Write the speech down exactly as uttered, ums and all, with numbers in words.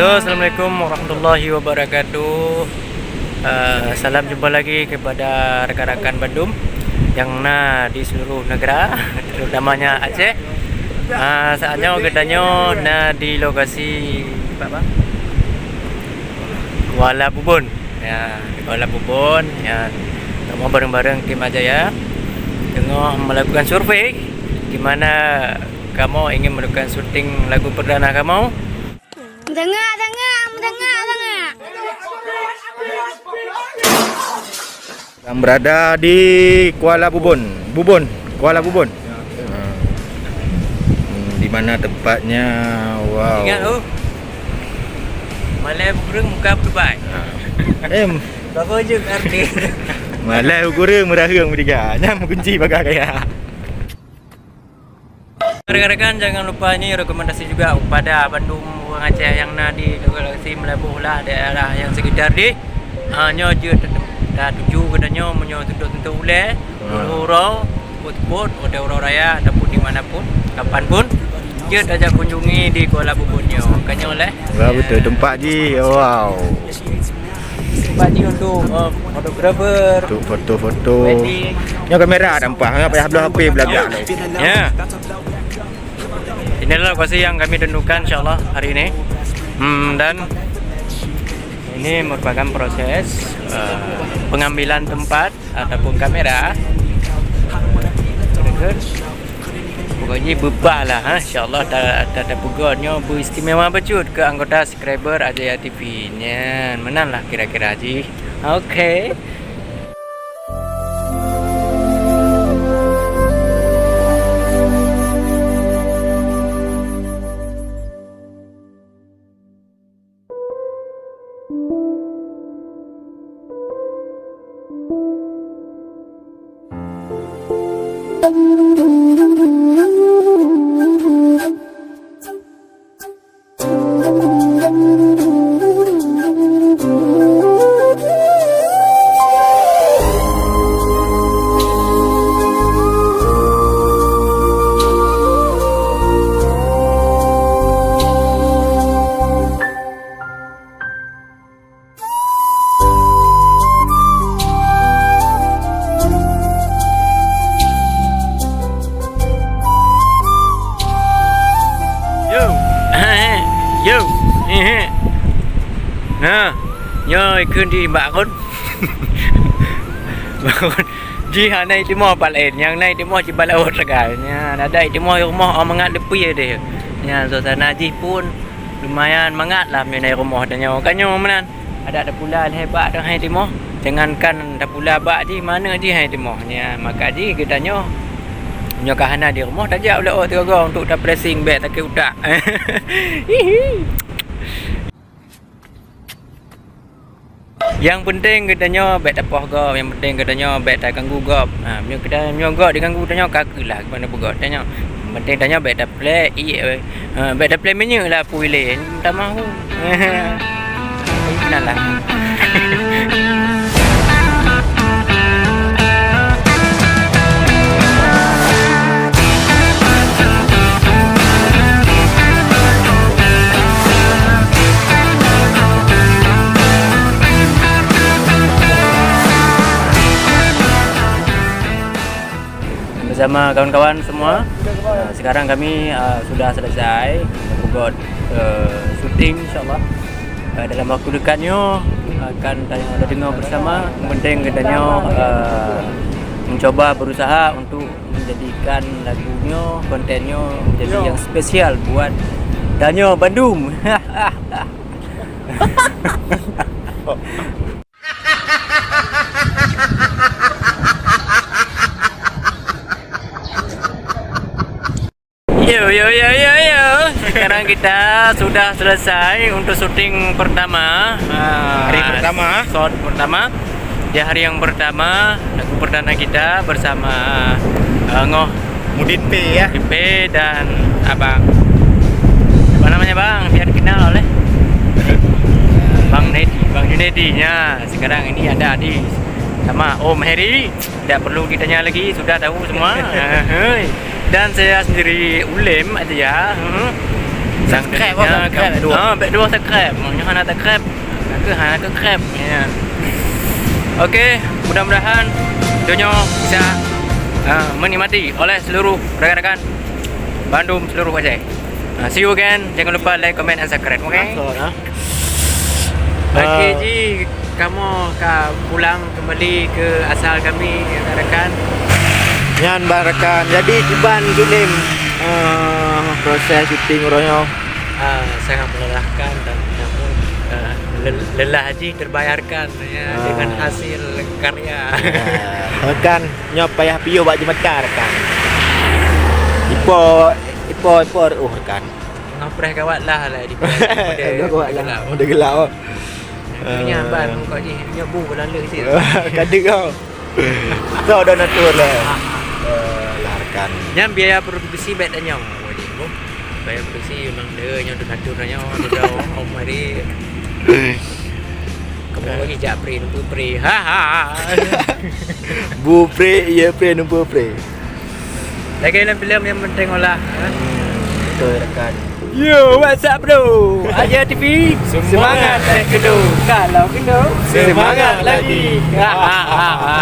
Assalamualaikum warahmatullahi wabarakatuh. Eh, salam jumpa lagi kepada rakan-rakan bandum yang na di seluruh negara, terutamanya Aceh. Ah, saat nyoe geutanyoe na di lokasi apa, Bang? Kuala Bubon. Ya, di Kuala Bubon. Ya, kamoe bareng-bareng tim Ajaya teungoh melakukan survei di mana kamoe ingin melakukan syuting lagu perdana kamoe. Dengak, dengak, dengak, dengak. Sedang berada di Kuala Bubon. Bubon, Kuala Bubon. Ha. Hmm, di mana tempatnya? Wow. Ingat, oh. Malai bukureueng muka berubah. Ha. Em. Bagus je arti. Malai bukureueng meuraheueng meudiga. Nyan meukunci bagah kaya. Rekan-rekan, jangan lupa ini rekomendasi juga kepada bandum ureueng Aceh yang na di lokasi Meulaboh lah, daerah yang sekitar di, ha, nyoe jeuet ta-, tatuju geutanyoe meunyoe suntok-suntok ulèe, ha, uroe-uroe, teupot-teupot, watèe uroe raya ataupun di mana pun, kapan pun, jeuet tajak kunjungi di Kuala Bubon nyoe. Ka nyoe lé. Wah, betul tempat jih. Wow. Tempat jih untuk, eh, fotografer, untuk foto-foto. Wedding. Nyoe kamera nampak, nggak payah bloe H P belagak. Ya. Inilah lokasi yang kami tentukan, insyaallah, hari ini. Hmm, dan ini merupakan proses, eh, pengambilan tempat ataupun kamera. Pokoknya beubaih lah, ha. Insyaallah ta-, ta-, tapeugöt nyoe beuistimewa bacut keu anggota subscriber Ajaya T V nyan. Meunan lah kira-kira jih. Oke. Yo. Yo. Nah, nyoe ikheun di Mbak Run. Mbak Run. Jih hana itimoh pat laén, nyang na itimoh cit bak laôt sagai. Nyan, adak itimoh rumoh, oh, mangat leupie deh. Nyan, suasana jih pun lumayan mangat lah meunyoe rumoh tanyoe. Ka nyoe meunan. Adak tapula lhèe bak dong hai timoh. Jangankan tapula bak jih, maneuk jih hai timoh. Nyan, maka jih geutanyoe nyoe ka hana di rumoh, tajak u laôt sigoe-goe untuk tapressing bèk sakét utak. Hihi. Nyang penting geutanyoe bèk tapoh gob, nyang penting geutanyoe bèk taganggu gob. Ha, meunyoe geutanyoe gob diganggu tanyoe, ka keuh lah geutanyoe peugöt tanyoe. Nyang penting tanyoe bèk taplè ié, ha, bèk taplè minyeuk lah peue ilèe. Tamah hu. Meunan lah. Bersama kawan-kawan semua, uh, sekarang kami, uh, sudah selesai membuat, uh, syuting, insyaallah. Uh, dalam waktu dekat nyoe akan ta-, tadeungoe bersama. Yang penting geutanyoe, uh, mencoba berusaha untuk menjadikan lagu nyoe, konten nyoe menjadi yang spesial buat tanyoe bandum. Yo, yo, yo, yo, yo. Sekarang kita sudah selesai untuk syuting pertama. Ah, hari pertama. Shot pertama. Di hari yang pertama, lagu perdana kita bersama, ah, Ngoh Mudin P, ya. Mudin P dan Abang, apa namanya, Bang? Biar kenal oleh Bang Nedi, Bang Junedi. Ya, sekarang ini ada di sama Om Heri. Tidak perlu ditanya lagi, sudah tahu semua. Hei. Dan saya sendiri Ulem aja ya. Hmm. Subscribe, oh, subscribe, dua. Ah, bèk dua subscribe. Maknanya hana subscribe, aku hana subscribe. Ya. Oke, mudah-mudahan donya bisa, ah, menikmati oleh seluruh rakan-rakan Bandung, seluruh Aceh. Ah, see you again. Jangan lupa like, comment, and subscribe. Oke? Masuk, ah. Oke, Ah. Ji, kamoe ka pulang kembali ke asal kami, rakan-rakan. Nyan, rakan. Jadi, kiban Junim, eh, proses syuting uroe nyoe? Ah, sangat melelahkan dan namun, eh, lel-, lelah jih terbayarkan, ya, Ah. dengan hasil karya. Ah, kan, nyoe payah piôh bak jeumetar, kan. Ipo, ipo, ipo reuôh, kan. Ngapréh gawat lah, lah, di Gawat lah. Udah gelap, oh. Nya ban muka jih, nya bu belalek cit. Kadek kau. Kau dah natur lah. Ah. Eh, lah, rakan. Nyan biaya produksi bèk tanyong, Bu Haji, Bu. Biaya produksi memang dia nyoe dah natur nyoe, dah Om hari. Kamu lagi jak pre, lupa pre. Ha, ha, ha. Bu pre, iya pre, lupa pre. Lagi dalam filem yang penting olah, ha? Betul, rakan. Yo, what's up, bro? Aja T V, semangat, semangat, eh, kendo. Kalau kendo, semangat, semangat lagi, lagi. Ha, ha, ha, ha.